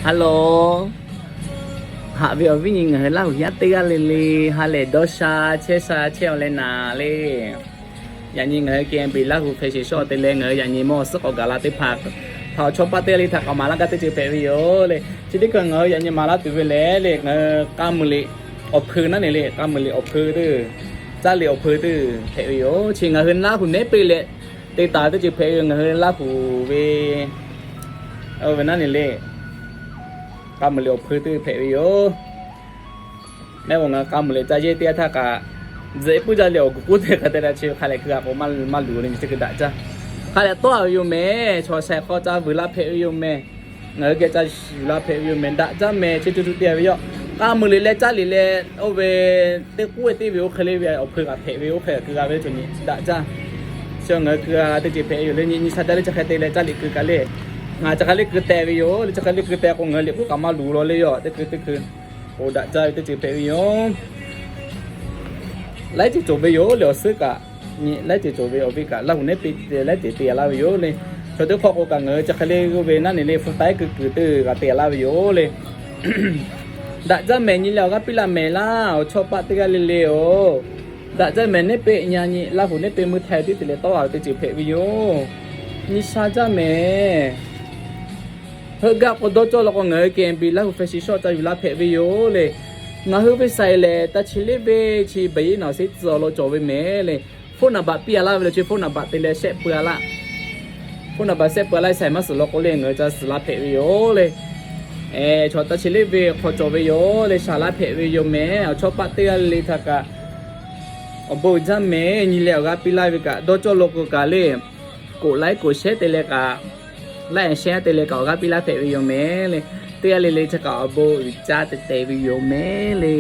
Hello, haꞈ ve awˬ viˉ nyi ngaˬ hui Laˇ huˍ yaˇ teˇ g'aˇ le le, ha lehˬ dawˇ sha chehˇ sha chehˇ-aw leh naˍ le. Yaꞈ nyi ngaˬ hui K M B Laˇ huˍ fashion shop te leh ngaˬ hui yaꞈ nyi mawˇ suhˉ k'awꞈ gaˬ la teˇ hpaˍ, hpaˍ awˬ chawˇ paˆ teˇ g'aˇ le htaꞈ k'awꞈ maˍ laˇ gaˇ teˇ ceuˬ hpehꞈ ve yoˬ le. Chi teˇ hkui ngaˬ hui yaꞈ nyi maˍ laˇ tuˬ ve lehˬ le, ngaˬ hui k'a muiˬ liꞈ awˬ hpui naˉ ne le, k'a muiˬ liꞈ awˬ hpui teˇ, caˇ liꞈ awˬ hpui teˇ hpehꞈ ve yoˬ. Chi ngaˬ hui Laˇ huˍ neˉ peˆ leh te taˍ ve teˇ ceuˬ hpehꞈ ve yoˬ. Ngaˬ hui Laˇ huˍ ve, oˇ ve naˉ ne le, k'a muiˬ liꞈ awˬ hpui teˇ hpehꞈ ve yoˬ. Mehˆ g'uˇ ngaˬ k'a muiˬ liꞈ ca yehˇ teˇ yanˇ htaˇ kaꞈ, tzuhꞈ puiˉ jaˇ leh awˬ guˬ k'oˉ te hk'a te la chi hk'a lehˬ keu a k'o maˇ luˬ le, nyi chi hkui daꞈ jaˇ. Hk'a lehˬ tawˆ a ve yoˬ mehˍ. Chaw shaiˍ hk'aw ca vuiˬ la hpehꞈ ve yoˬ mehˍ. Ngaˬ hui geh ca shuˍ la hpehꞈ ve yoˬ mehˍ. Daꞈ jaˇ mehˍ. Chi tu tu te a ve yoˬ. K'a muiˬ liꞈ leh caˇ liꞈ leh oˇ ve teˇ k'oˆ ve teˇ ve oˇ hk'e le ve awˬ hpui kaꞈ hpehꞈ ve, oˇ hk'e keu g'a ve chaw nyi daꞈ jaˇ. Chi ngaˬ hui keu a teˇ ceuˬ hpehꞈ ve yoˬ le. Nyi nyi sha jaˇ le, chi hk'e te leh caˇ liꞈ keu kaꞈ le, ngaˬ chi hk'e le keu teh ve yoˬ le. Chi hk'e le keu teh k'o ngaˬ hui liꞈ k'oˆ kaꞈ maˇ luˬ law le yoˬ. Teˇ hkui teˇ hkui k'o daꞈ jaˇ ve teˇ ceuˬ hpehꞈ ve yoˬ. Laiˉ ceuˬ cawˬ ve yoˬ le. Awˬ suhˉ kaꞈ nyi laiˉ ceuˬ cawˬ ve awˬ viˉ kaꞈ Laˇ huˍ neˉ peˆ te laiˉ ceuˬ te a laˇ ve yoˬ le. Chaw teˇ hk'awꞈ k'o kaꞈ ngaˬ hui chi hk'e le oˇ ve naˉ ne le hpu taiˉ keu kuiˬ teˇ g'aˇ te a laˇ ve yoˬ le. Daꞈ jaˇ mehˍ. Nyi leh awˬ g'aˇ piˇ laˇ mehˍ laˇ. Awˬ chawˇ paˆ teˇ g'aˇ le le-oˬ, daꞈ jaˇ mehˍ. Neˉ peˆ nyi a nyi Laˇ huˍ neˉ peˆ meuˇ htaiˍ tiˉ te leh tawˆ a ve teˇ ceuˬ hpehꞈ ve yoˬ. Nyi sha jaˇ mehˍ. Heuˆ gaˇ k'o dawˇ cawˇ law k'o ngaˬ hui K M B Laˇ huˍ fashion shop ca yuˬ la hpehꞈ ve yoˬ le. Ngaˬ hui ve saiˍ lehˬ ta chi leˉ ve chi baˬ yeˉ naˬ seˉ tcuh awˬ lo cawˬ ve mehˍ le. Phone number piˇ a laˇ ve le, chi phone number te leh shehˆ pui a laˇ. Phone number shehˆ pui a laˇ, saiˍ maˇ suhˍ law k'o le ngaˬ hui ca suhˍ la hpehꞈ ve yoˬ le. Chaw ta chi leˉ ve hk'aw cawˬ ve yoˬ le, shaˍ laˇ hpehꞈ ve yoˬ mehˍ. Awˬ chawˇ paˆ teˇ g'aˇ le htaꞈ kaꞈ awˬ bon uiˍ jaˇ mehˍ. Nyi leh awˬ g'aˇ piˇ laˇ ve kaꞈ dawˇ cawˇ law k'o kaꞈ le, k'oꞈ laiˉ k'oꞈ shehˉ te leh kaꞈ, laiˉ shehˉ te leh kaꞈ awˬ g'aˇ piˇ laˇ hpehꞈ ve yoˬ mehˍ le. Teˇ g'aˇ le le chi kaꞈ awˬ bon uiˍ jaˇ te te ve yoˬ mehˍ le.